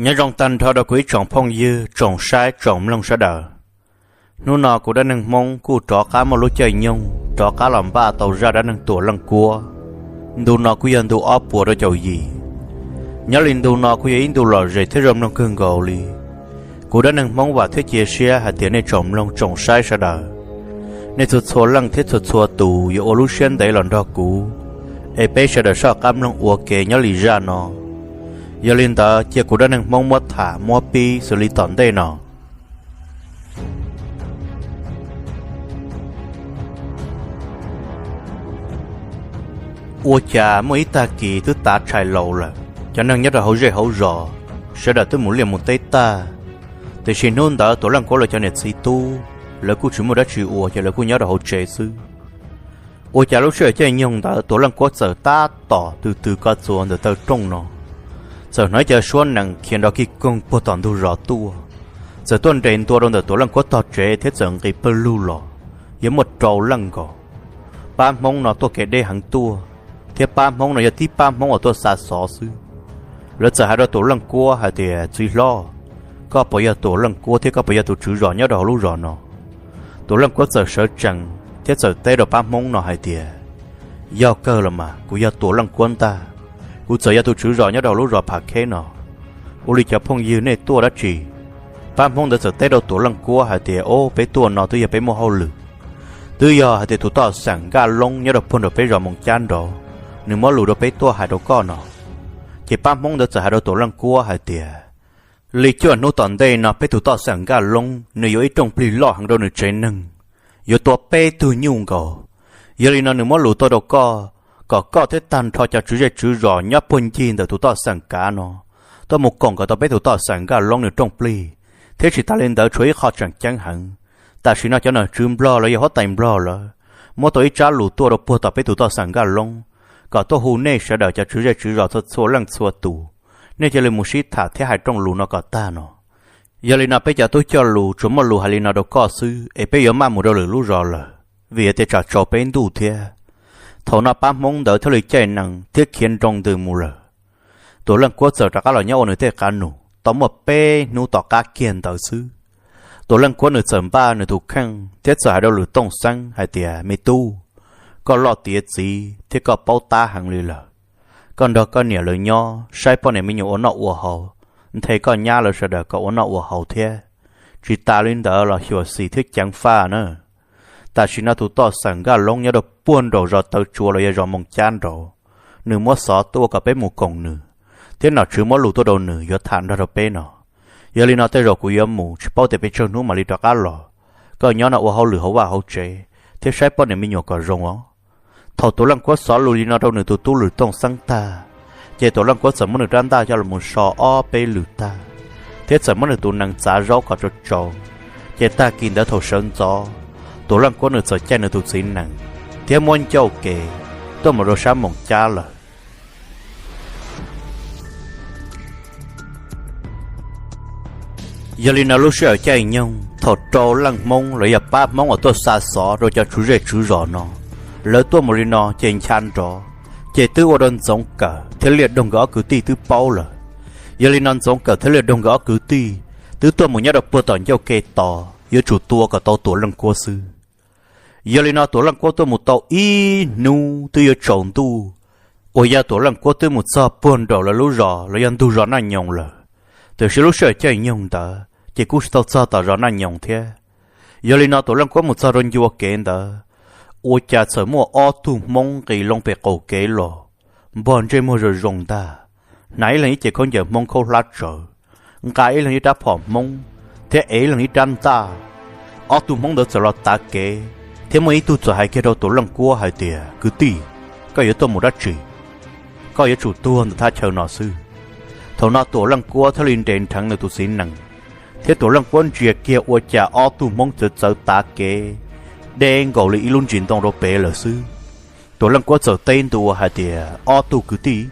Nyob zoo tag nrho rau kuv ib tsoom phooj ywg, tsoom saib tsoom mloog sawv daws. Hnub no kuv Dab Neeg Hmoob kuj rov qab muaj lub caij nyoog rov qab los npaj tau zaj dab neeg Tuam Leej Kuab. Ntu no kuj yog ntu ob puas rau caum yim. Nyob li ntu no kuj yog ib ntu lom zem thiab zoo mloog kawg nkaus li. Kuv Dab Neeg Hmoob vam thiab cia siab hais tias nej tsoom mloog tsoom saib sawv daws, nej txhua txhua leej thiab txhua txhua tus yuav ua lub siab ntev los nrog kuv, es peb sawv daws soj qab mloog ua ke nyob li zaj no. Yog li ntawd cia kuv Dab Neeg Hmoob muab tham muab pib xws li tom ntej no. Ua cas muaj ib tag kis twb tav tshais laus lawm, cov neeg nyob rau hauv zej hauv zos sawv daws twb mus liaj mus teb tag, tiam sis hnub ntawd Tuam Leej Kuab lawv cov niam txiv tub lawv kuj tsis muaj dab tsi ua ces lawv kuj nyob rau hauv tsev xwb. Ua cas lub sij hawm caij nyoog ntawd Tuam Leej Kuab txawm tab tom tws tws ko txuas ntawm taw rooj no, txawm hnov cov suab nees khiav nrov kig koog puag tom ntug zos tuaj, txawm tuaj nres ntua rau ntawm Tuam Leej Kuab tog tsev thiab txawm nqis pawg lug los, yog muaj rau leej nkaus. Pab Hmoob no tuaj kev deb heev tuaj, thiab pab Hmoob no yog tib pab Hmoob uas tuaj xa xov xwb. Lawv txawm hais rau Tuam Leej Kuab hais tias, Txiv hlob, koj puas yog Tuam Leej Kuab thiab koj puas yog tus tswv zos nyob rau hauv lub zos no? Tuam Leej Kuab txawm sawv tsees thiab txawm teb rau pab Hmoob no hais tias, Yog kawg los mas, kuv yog Tuam Leej Kuab ntag. Kuv txawm yog tus tswv zos nyob rau hauv lub zos Phav Kheb no. Ua li cov phooj ywg nej tuaj dab tsi? Pab Hmoob ntawd txawm teb rau Tuam Leej Kuab hais tias, Ob, peb tuaj no twb yog peb muaj hauj lwm, twb yog hais tias tus toj xeem Nkaj Loob nyob rau puag nraum peb zos Moos Cab nraud, nws muab lus rau peb tuaj hais rau koj no. Ces pab Hmoob ntawd txawm hais rau Tuam Leej Kuab hais tias, Li cuaj hnub tom ntej no peb tus toj xeem Nkaj Loob nws yuav ib rooj plig loj heev rau nws tsev neeg, yuav tua peb tug nyuj nkaus. Yog li no nws muab lus tuaj rau koj, kom koj thiab tag nrho cov tswv zej tswv zos nyob puag ncig ntawm tus toj xeem kav no tuaj mus koom kom tau peb tus toj xeem Nkaj Loob nws rooj plig, thiab tsis tas li ntawd tshuav ib qho tseem ceeb heev. Tam sim no cov nom tswv Nplog los yog huab tais Nplog lawv muab tau ib tsab lus tuaj rau puag tom peb tus toj xeem Nkaj Loob, kom tuaj hu nej sawv daws cov tswv zej tswv zos txhua txhua leej txhua tus, nej cia li mus sib tham thiab hais rooj lus no kom tag no. Yog li no peb cov tub coj lus tsuas muaj lus hais li no rau koj xwb es peb yuav maj mus rau lwm lub zos lawm, vim tias tsam tsaus peb ntuj thiab. Thaum no pab Hmoob ntawd thiaj li caij nees thiab khiav nroo ntws mus lawm. Tuam Leej Kuab txawm rov qab los nyob ua nws tej qav num tau muaj peb hnub tom qab kiag ntawd xwb. Tuam Leej Kuab nws txawm npaj nws tus kheej thiab txawm hais rau Lwm Tooj Xeeb hais tias, Me tub, koj loj tiav txiv thiab koj paub tab heev li lawm. Koj nrog koj niam lawv nyob saib poj niam me nyuam ua noj ua haus, nthe koj nyab lawv sawv daws kom ua noj ua haus thiab. Tsis tas li ntawd los xyuam xim thiab ceev faj na. Tam sim no tus toj xeem Nkaj Loob nyob rau puag nraum zos Taw Tsua los yog zos Moos Cab nraud, nws muab xov tuaj kom peb mus koom nws, thiab nom tswv muab lus tuaj rau nws yuav tham nrog rau peb no. Yog li no tej zaum kuv yuav mus tsis paub tias pes tsawg hnub mam li rov qab los. Koj nyob no ua hauj lwm hauv vaj hauv tsev thiab saib poj niam me nyuam kom zoo os. Thaum Tuam Leej Kuab xov lus li no rau nws tus tub Lwm Tooj Xeeb tag, ces Tuam Leej Kuab txawm muab nws rab ntaj coj los so ob peb lwm tag, thiab txawm muab nws tus nees txav zaub kom tsau tsau. Ces tag kis ntawd thaum sawv ntxov, Tuam Leej Kuab nws txawm caij nws tus txiv nees thiab muab ncauj kev tuaj mus rau sab Moos Cab lawm. Yog li no lub sij hawm caij nyoog thaum rau leej Hmoob los yog pab Hmoob uas tuaj xa xov rau cov tswv zej tswv zos no, lawv tuaj mus li no ces ncha nrov, ces twb ua rau Ntxoov Kawm thiab Liaj Doog nkawd ob kwv tij twb paub lawm. Yog li no Ntxoov Kawm thiab Liaj Doog nkawd ob kwv tij twb tuaj mus nyob rau puag tom ncauj ke tos yuav tsum tua kom tau Tuam Leej Kuab xwb. Yog li no Tuam Leej Kuab tuaj mus tau ib hnub twb yuav tsaus ntuj, uas yog Tuam Leej Kuab twb mus txog puag nraum lawv lub zos los yog ntug zos Naj Nyoos lawm. Tiam sis lub sij hawm caij nyoog ntawd ces kuj tsis tau txog tom zos Naj Nyoos thiab. Yog li no Tuam Leej Kuab mus txog rau ncua kev ntawd, ua cas txawm muaj ob tug Hmoob nqis loo pem qaum kev los, npog ntsej muag zoo zoo ntag, hnav ib leeg ib ce khaub ncaws Hmoob khaub hlab tsawv, nqa ib leeg ib rab phom Hmoob thiab ev ib leeg ib rab ntaj. Ob tug Hmoob ntawd txawm los tav kev, thiab muaj ib tug txawm hais kiag rau Tuam Leej Kuab hais tias, Kwv tij, koj yuav tuaj mus dab tsi? Koj yuav tsum tuag ntawm thaj chaw no xwb. Thaum no Tuam Leej Kuab thiaj li nres nrheev nws tus txiv nees, thiab Tuam Leej Kuab ntsia kiag ua cas ob tug Hmoob txawv txawv tav kev deb nkaus li ib lub ntsis ntoo rau pem lawm xwb. Tuam Leej Kuab txawm teb ntua hais tias, Ob tug kwv tij,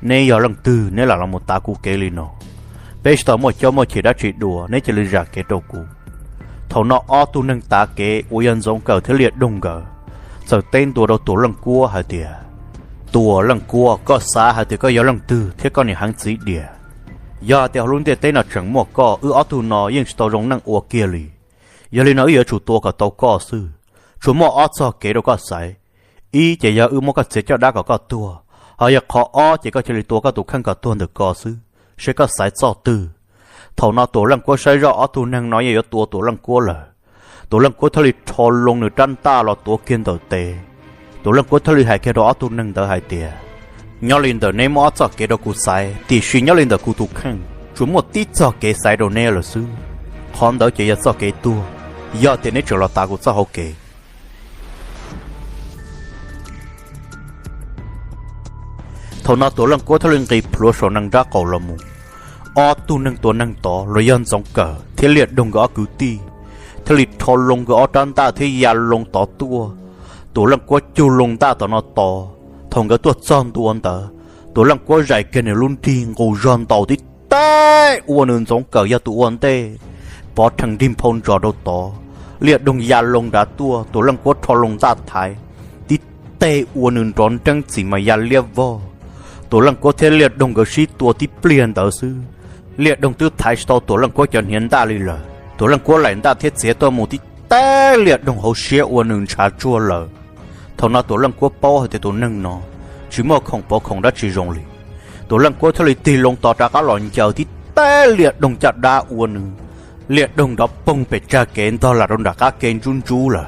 neb yog leej twg neb lam los mus tav kuv kev li no? Peb tsis tau muaj caub muaj chim dab tsi dua, neb cia li zam kev rau kuv. Thaum no ob tug neeg tav kev uas yog Ntxoov Kawm thiab Liaj Doog nkawd txawm teb ntua rau Tuam Leej Kuab hais tias, Tuam Leej Kuab, koj xav hais tias koj yog leej twg thiab koj niam heev txiv diam? Yog hais tias hauv lub ntiaj teb no tseem muaj koj, wb ob tug no yeej tsis tau zoo neej ua kiag li. Yog li no wb yuav tsum tua kom tau koj xwb. Tsuas muaj ob txoj kev rau koj xaiv. Ib ces yog wb muab koj txiav caj dab kom koj tuag, ho yog qhov ob ces koj cia li tua koj tus kheej kom tuag ntawm ko xwb, seb koj xaiv txoj twg. Thaum no Tuam Leej Kuab saib zoj ob tug neeg no yeej yuav tua Tuam Leej Kuab lawm. Tuam Leej Kuab thiaj li rho loo nws rab ntaj los tuav kiag ntawm tes. Tuam Leej Kuab thiaj li hais kiag rau ob tug neeg ntawd hais tias, nyob li ntawm neb muaj ob txoj kev rau kuv xaiv, tiam sis nyob li ntawm kuv tus kheej tsuas muaj tib txoj kev xaiv rau neb lawm xwb. Qhov ntawd ces yog txoj kev tuag, yog tias neb tseem los tav kuv txoj hau kev. Thaum no Tuam Leej Kuab thiaj li nqis plhuav saum nees nrab qaum los mus. Ob tug neeg tua neeg tod los yog Ntxoov Kawm thiab Liaj Doog nkawd ob kwv tij thiaj li rho loo nkawd ob rab ntaj thiab ya loo tod tuaj. Tuam Leej Kuab cug loo ntaj tom no tos, thaum nkawd tuaj txog ntua ntawd, Tuam Leej Kuab zais kiag nws lub nrig nqus zog ntaus tib teg ua nws Ntxoov Kawm yog tus ua ntej pov rhees nrig nphau ntsos rau tod. Liaj Doog ya loo nrad tuaj, Tuam Leej Kuab rho loo ntaj thaiv tib teg ua nws nrov nreeb txim mas ya liab vog. Tuam Leej Kuab thiab Liaj Doog nkawd sib tua tib pliag ntawd xwb, Liaj Doog twb thaiv tsis tau Tuam Leej Kuab cov hniav ntaj li lawm. Tuam Leej Kuab laim ntaj thiab txiav tuaj mus tib teg Liaj Doog hauv siab ua nws ntshav tsuag lawm. Thaum no Tuam Leej Kuab paub hais tias tus neeg no tsis muaj khoom pov khoom dab tsi zoo li. Tuam Leej Kuab thiaj li tig loo tos rov qab los ncaws tib teg Liaj Doog caj dab ua nws, Liaj Doog nrov poog pem tsag kev ntog lam rau nram qab kev ntsub ntsub lawm.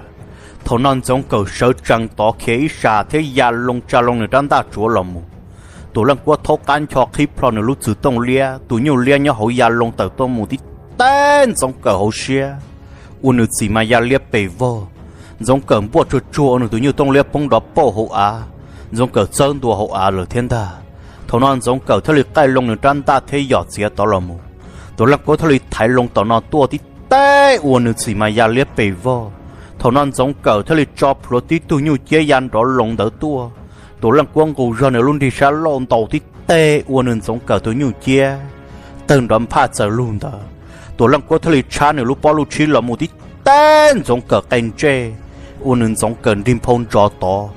Thaum no Ntxoov Kawm sawv tsees tod khiav ib sab thiab ya loo tsa loo nws rab ntaj tsuav los mus. Tuam Leej Kuab thaub qab ncho qhib plho nws lub txwg tooj liab, tus nyuj liab nyob hauv ya loo tawm tuaj mus tib teg Ntxoov Kawm hauv siab, ua nws txim mas ya liab pes vog. Ntxoov Kawm npuaj tsuag tsuag ua nws tus nyuj tooj liab poob nrov pauj hauv av, Ntxoov Kawm txawb ntua hauv av lawm thiab ntag. Thaum no Ntxoov Kawm thiaj li qaij loo nws rab ntaj thiab yos txiav tod los mus. Tuam Leej Kuab thiaj li thaiv loo tom no tuaj tib teg ua nws txim mas ya liab pes vog. Thaum no Ntxoov Kawm thiaj li tso plhuav tib tug nyuj ciab ya nrov loo ntawd tuaj. Tuam Leej Kuab nqus zog nws lub nrig sab laug ntaus tib teg ua nws Ntxoov Kawm tus nyuj ciab tawg nrov nphaj txawm lug ntawd. Tuam Leej Kuab thiaj li tshab nws lub pob luj tshib los mus tib teg Ntxoov Kawm qe ntsej, ua nws Ntxoov Kawm nrig nphau ntsos tod.